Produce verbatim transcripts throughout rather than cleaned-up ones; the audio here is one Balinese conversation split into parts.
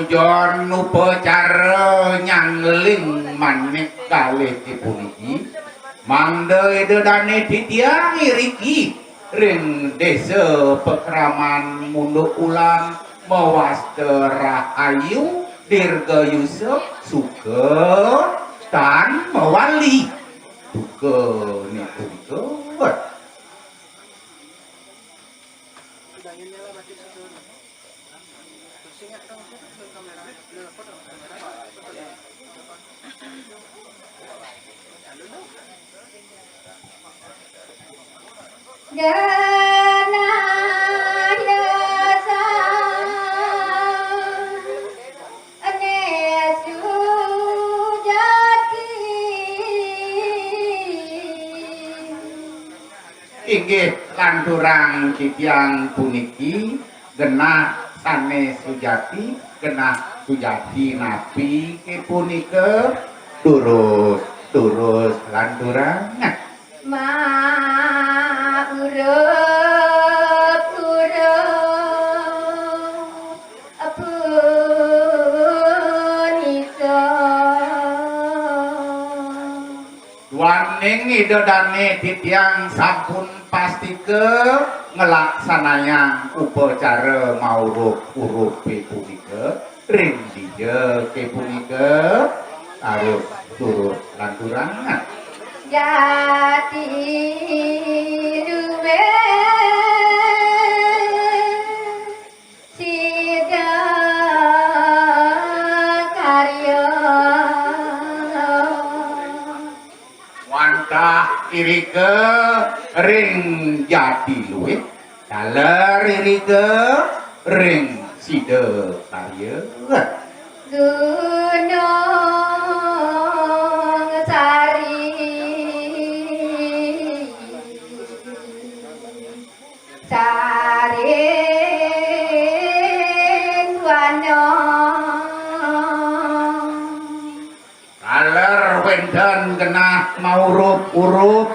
Jon upacara nyangling manit kalih puniki, mangda Ida Dane titiang iriki ring desa pakraman Munduk Ulam mawasta rahayu, dirgayusa, suka tan mawali. Duka nipun tuwet. Inggih, lanturang titiang puniki genah sane sujati, genah sujati napi ke punika? Durus, durus lanturang. Duaning Ida Dane titiang sampun pastika nglaksanayang upacara maurup-urupe punika, ring dija ke punika? Durus, durus lanturang. Wantah irika ring jati luih, taler irika ring sida karya. Taler wenten genah maurup-urup,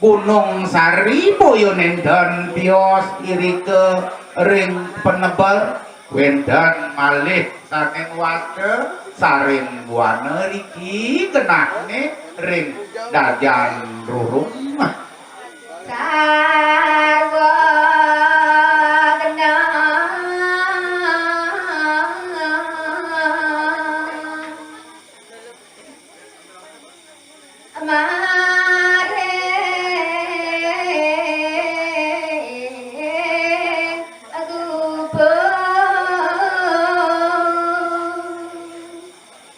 Gunung Sari boya nenten tios irika ring Penebel, wenten malih sane wasta Sarin Buana riki genahne ring Dajan Rurung.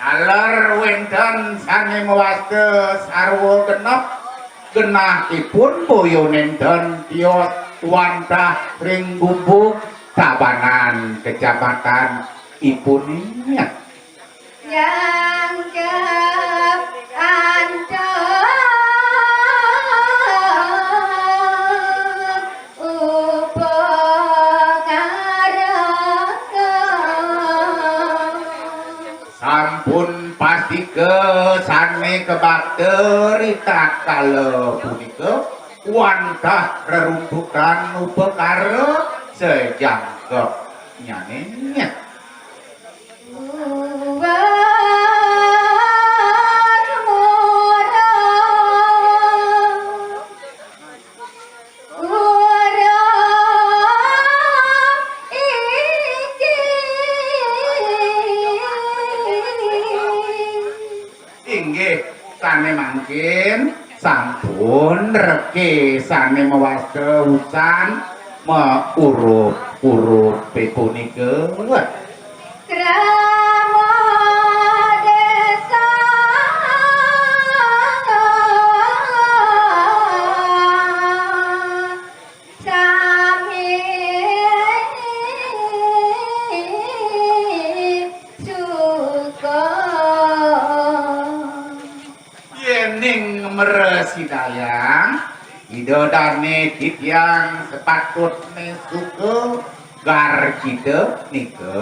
Taler wenten sane mawasta sarwa genep, genahipun boya nenten tios wantah ring gubug Tabanan kecamatan ipun. Sampun pastika sane kabakta ritatkala punika wantah reruntutan upakara sajangkepnyane. Inggih, sane mangkin sampun reke sane mawasta usan maurup-urupe punika. Yening mrasidayang, Ida Dane titiang sepatutne suka, garjita nika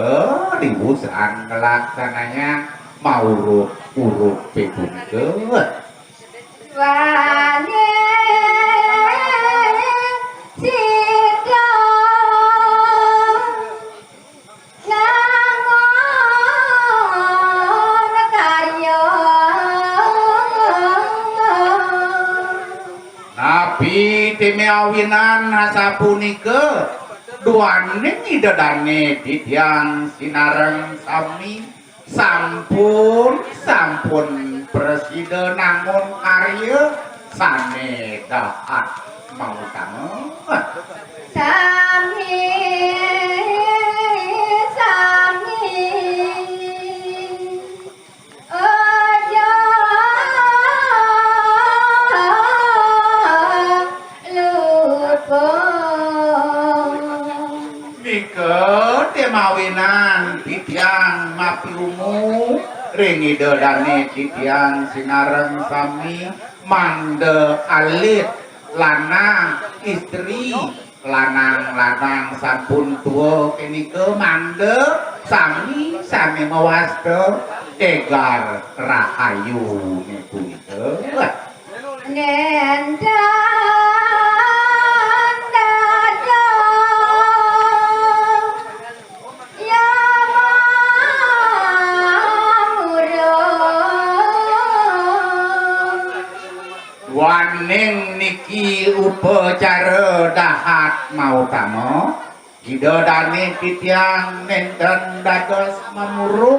riwusan nglaksanayang maurup-urupe punika. Napi té mawinan asapunika, duaning Ida Dané titiang sinareng sami sampun, sampun prasida nangun karya sané dahat mautama. Sami, sami, aja lupa. Nika té mawinan titiang mapiumu ring Ida Dané titiang sinareng sami, mangda alit, lanang, istri, lanang-lanang sampun tua kenika, mangda sami-sami mawasta égar rahayu punika. Nénten dados ya mamurung. Duaning niki upacara dahat mautama, Ida Dané titiang nénten dados mamuruk,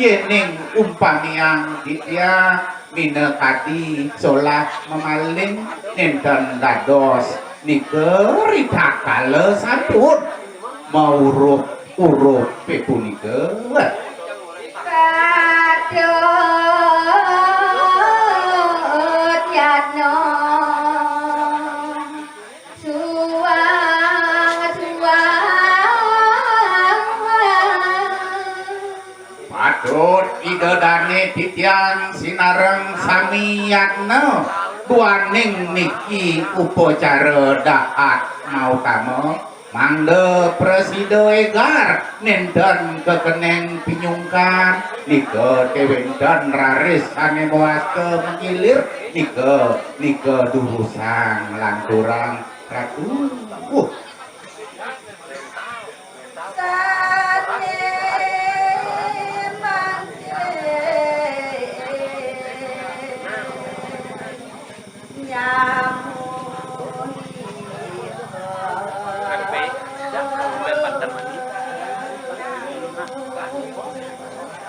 yéning umpamiang titiang minakadi solah mamaling, nénten dados nika ritatkala sampun maurup-urup punika. Patut yatna suang-suang. Patut Ida Dané titiang sinareng sami yatna, duaning niki upacara dahat mautama, mangda prasida égar, nénten kekenéng pinyungkan, nika té wénten raris sané mawasta mangilir, nika, nika durusang lanturang Ratu. Sané mangkin nyamuk.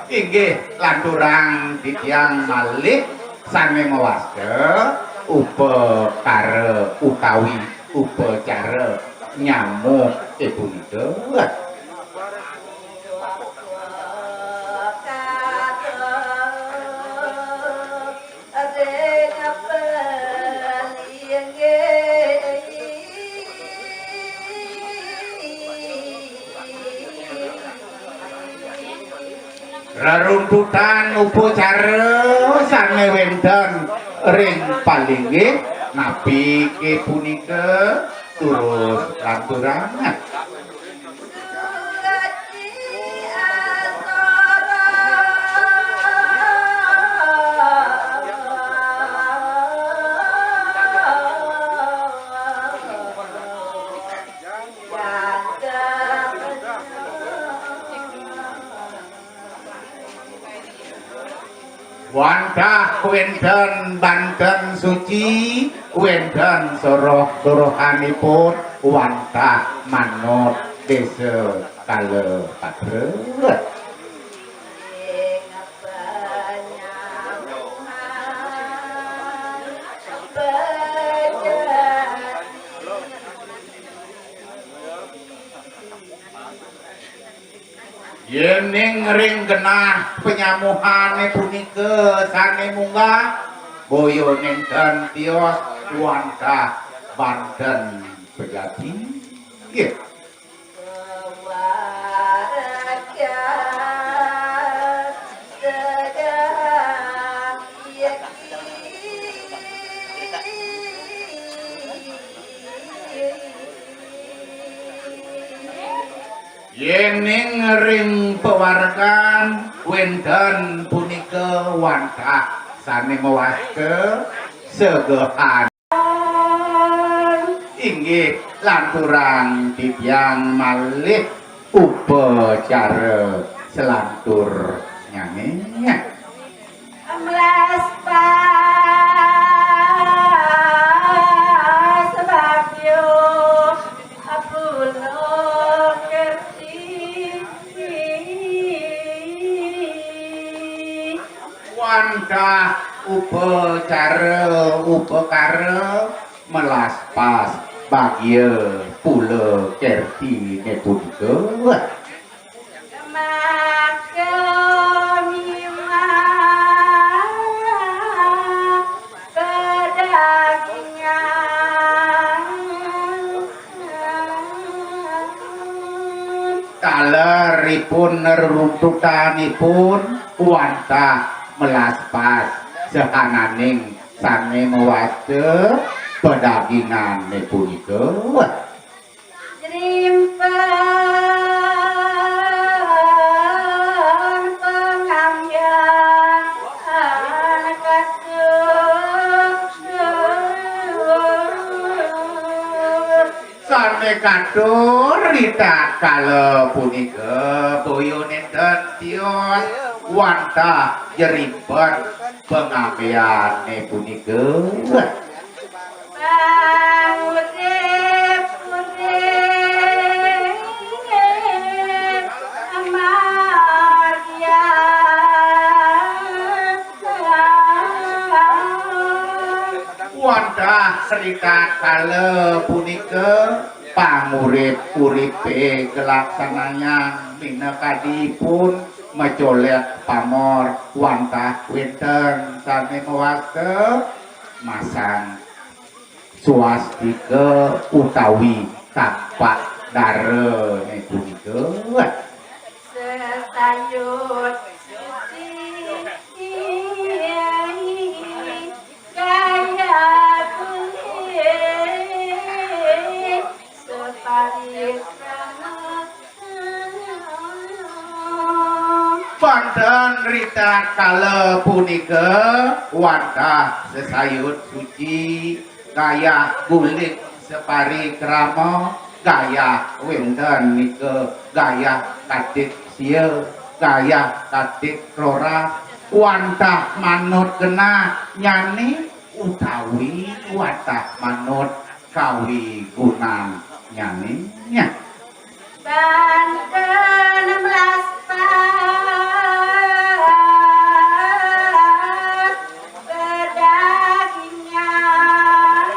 Inggih, lanturang titiang malih sané mawasta upakara utawi upacara nyamuk punika. Reruntutan upacara sané wénten ring palinggih napi ké punika, terus lanturang. Wantah wénten banten suci, wénten soroh-sorohanipun, wantah manut désa kala patra. Yéning ring genah panyamuhané punika sané munggah, boya nénten tios wantah banten pejati. Nggih. Yéning ring pawaregan wénten punika wantah sané mawasta segehan. Inggih, lanturang titiang malih upacara selanturnyané. Mlespat. Kara melas pas bagia pula kertine punika. Taleripun reruntutanipun wantah melas pas sahananing sane mawasta padagingane punika. Sane katur ritatkala punika boya nenten tios wantah jerimpet pangambeane punika. Wantah ritatkala punika pangurip-uripe kalaksanayang minakadipun macolet pamor wantah wenten sane mawasta masang swastika utawi tapak darane punika. Sesayut suci gaya kulit separikrama. Panten ritatkala punika wantah sesayut suci gayah guling separikrama, gayah wenten nika gayah katik sia, gayah katik roras, wantah manut genahnyane utawi wantah manut kawigunannyane. Banten melas pas pedagingan.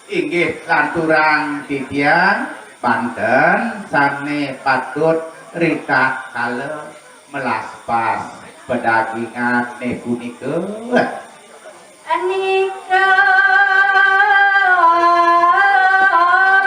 Inggih lanturang titiang, banten sane patut ritatkala melas pas pedagingane punika. Nika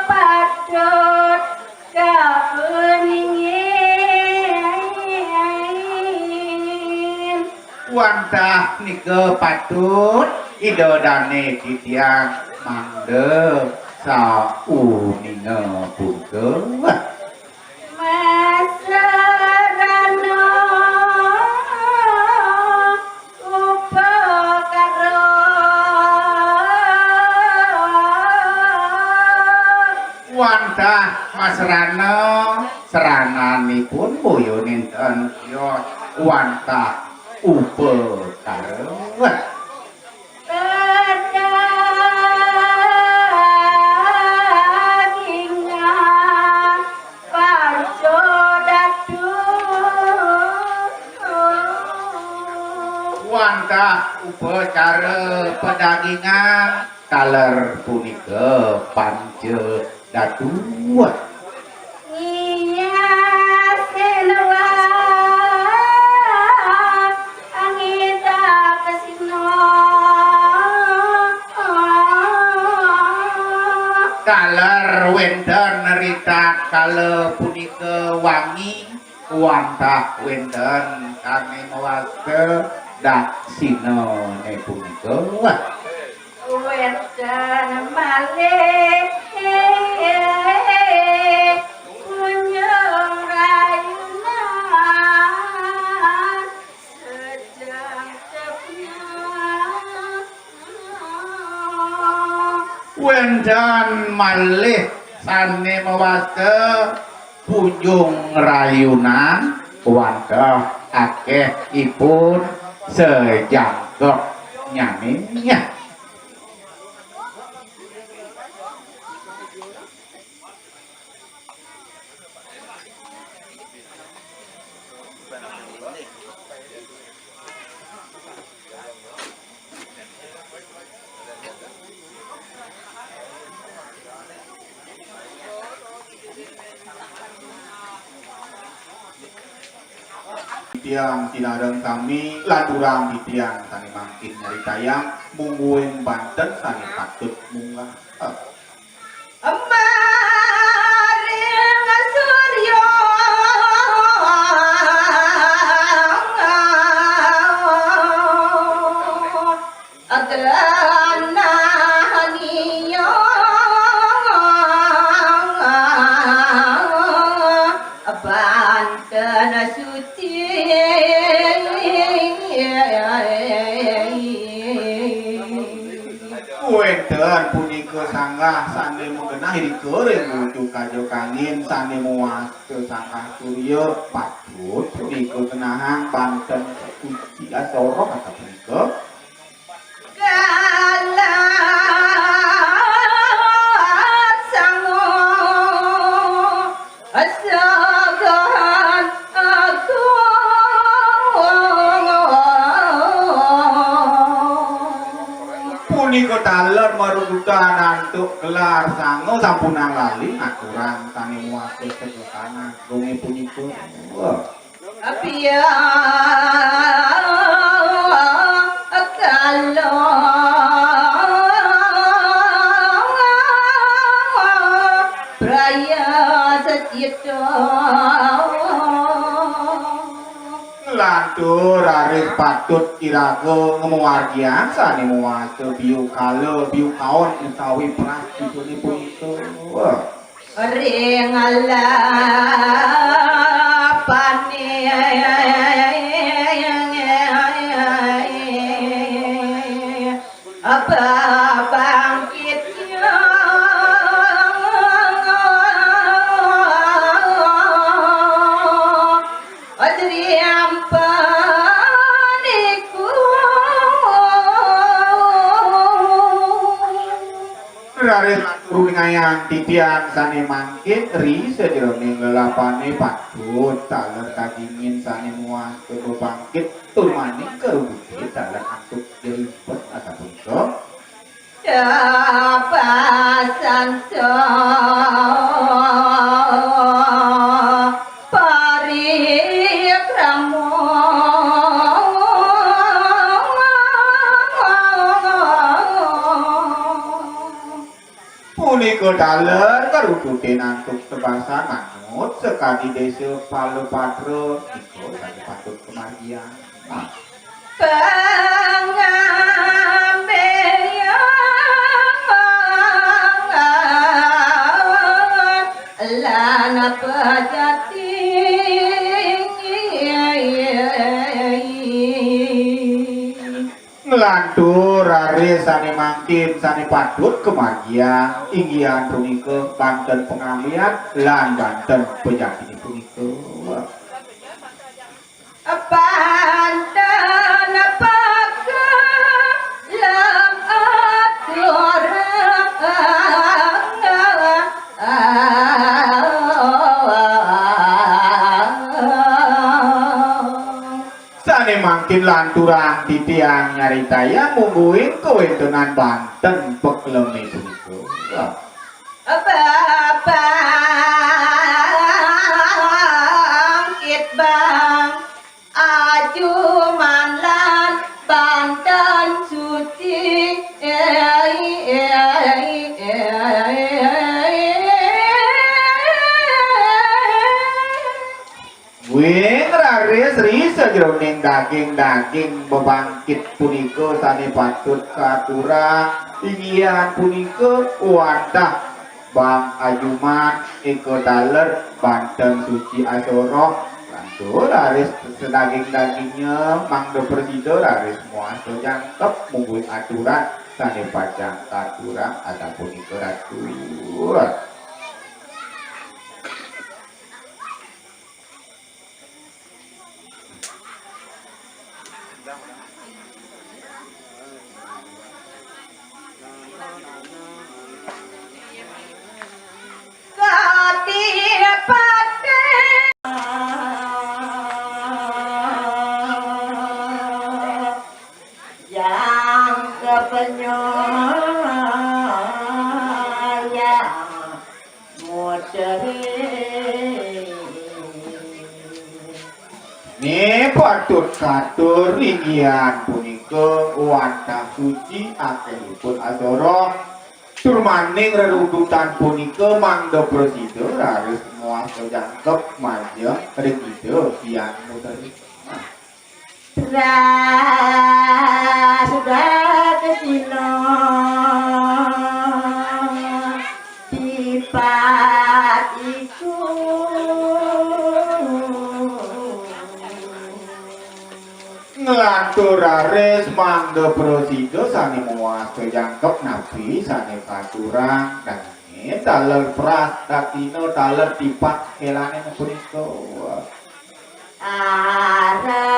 patut kapuningin. Wantah nika patut Ida Dane titiang mangda sauninga punika. Masrana upakara. Wantah masrana, srananipun boya nenten tios wantah upakara. Pedagingan panca datu. Wantah upacara pedagingan taler punika panca datu. Ngiyasin wah angita kasina. Taler wenten ritatkala punika wangi wantah wenten sane mawasta daksinane punika. Wenten malih kunjung rayunan sedang tepna. Wenten malih sane mawasta kunjung rayunan wantah akehipun sajangkepnyane. Titiang sinareng sami, lanturang titiang sané mangkin nyaritayang mungguing banten sané patut munggah. Maring surya genah nia, banten suci. Wénten punika sanggah sané magenah irika ring Gunung Kajengkangin sané mawasta sanggah surya, patut punika genahang banten suci asoroh asapunika. Galar sanga asagan agung. Punika taler marudutan antuk gelar sanga sampunang lali ngaturang sané mawasta sega tanah gungé punika. Wah. Biang kala praya sacita. Nglantur raris patut iraga ngmawargiang sané mawasta biu kala, biu kaon utawi pras ituné punika. Ring alapané babangkitnya. Adriampaniku. Raris runingayang titiang sané mangkin ri sajeroning lelapané patut taler dagingin sané muah bebangkit tur maning karuduté taler antuk jeripet asapunika. Dapasan sa parikrama. Punika taler karuduté nantuk tebasan manut sakadi désa Palapatra nika sané patut kamargiang. Pangambéyan lan pejati. Nglantur raris sané mangkin sané patut kamargiang, inggihan punika banten pangambéyan lan banten pejati punika. Banten pakelem aturang. Sané mangkin lanturang titiang nyaritayang mungguing kawéntenan banten pakelemé punika. Babangkit bang ajuman lan banten suci. Wing raris ri sajeroning daging-daging bebangkit punika sané patut katurang, inggihan punika wantah bang ajuman ika taler banten suci asoroh, lantur raris sadaging-dagingnya mangda prasida raris muasa jangkep mungguing aturan sané pacang katurang asapunika Ratu. Kati patih yang kepenyayang. Muteri. Nih, Patut katur, inggih punika wantah suci akéhipun acara. Tur maning reruntutan punika mangda prasida raris muas kajangkep majeng ring Ida Hyang Muteri. Nah. Sudah, sudah ke sino tipat iku. Nglantur raris mangda prasida sané muas kajangkep napi sané katurang, nanging taler pras datina taler tipat kélaning punika. Arepan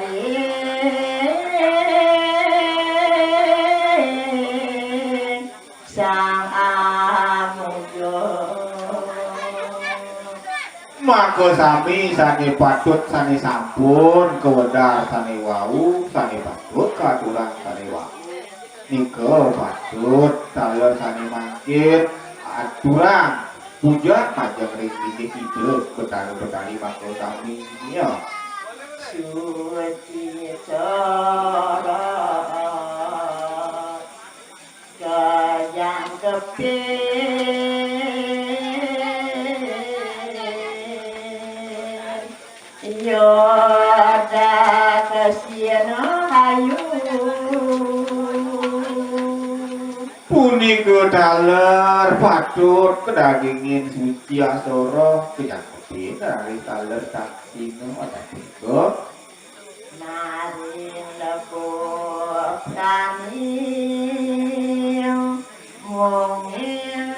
ring Sang Amuja. Maka sami sané patut, sané sampun kawedar sané wau, sané patut katurang sané wau. Nika patut taler sané mangkin aturang puja majeng ring linggih Ida Betara Betari maka sami, ya. Suci soroh kajangkepin. Yoda kasina hayu. Punika taler patut kadagingin suci asoro kajangkepin, raris taler taksina, wantah punika. Maring lebu prani mungil.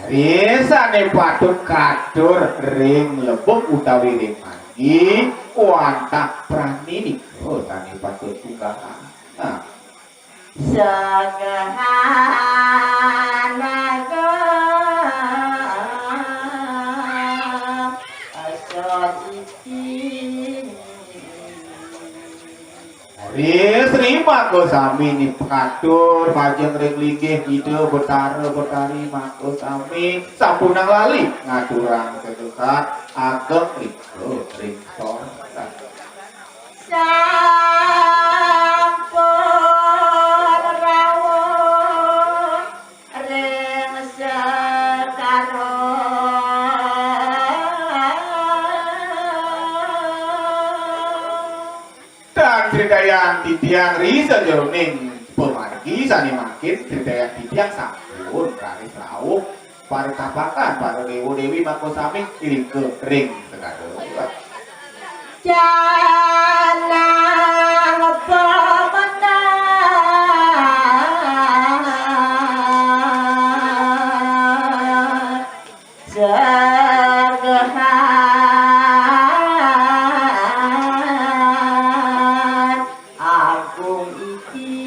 Ri sané patut katur ring lebuk utawi ring margi, wantah prani nika sané patut tunggangan. Nah. Segahanaga asor iki. Ri sri maka sami nipkatur majeng ring linggih Ida Betara Betari maka sami sampunang lali ngaturang segehat ageng ring ring sorga. Sampun rawuh ring sekara. Tan critayang titiang ri sajeroning pamargi sané mangkin, critayang titiang sampun raris rauh. Para tapakan, para déwa déwi maka sami irika ring segara. Janang pamendak segehat agung iki.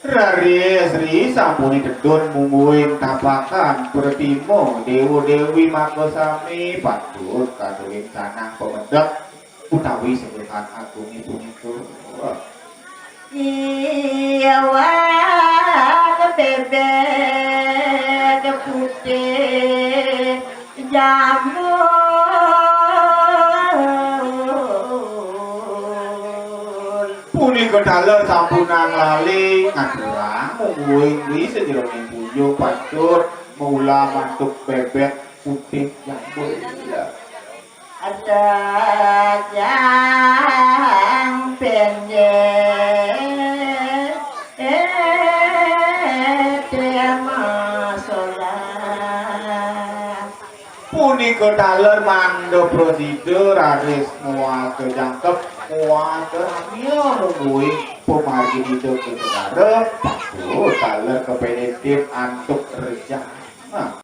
Raris ri sampuné tedun mungguing tapakan pratima déwa déwi maka sami patut katurin canang pamedek utawi segehat agungé punika. Iwak bébék putih jambul. Punika taler sampunang lali ngaturang mungguing ri sajeroning punjung patut maulam antuk bébék putih jambul. Rejang pendek tema solah. Punika taler mangda prasida raris muas kajangkep, muas karamiya mungguing pamargin Ida Betara, patut taler kapénditin antuk rejang. Nah.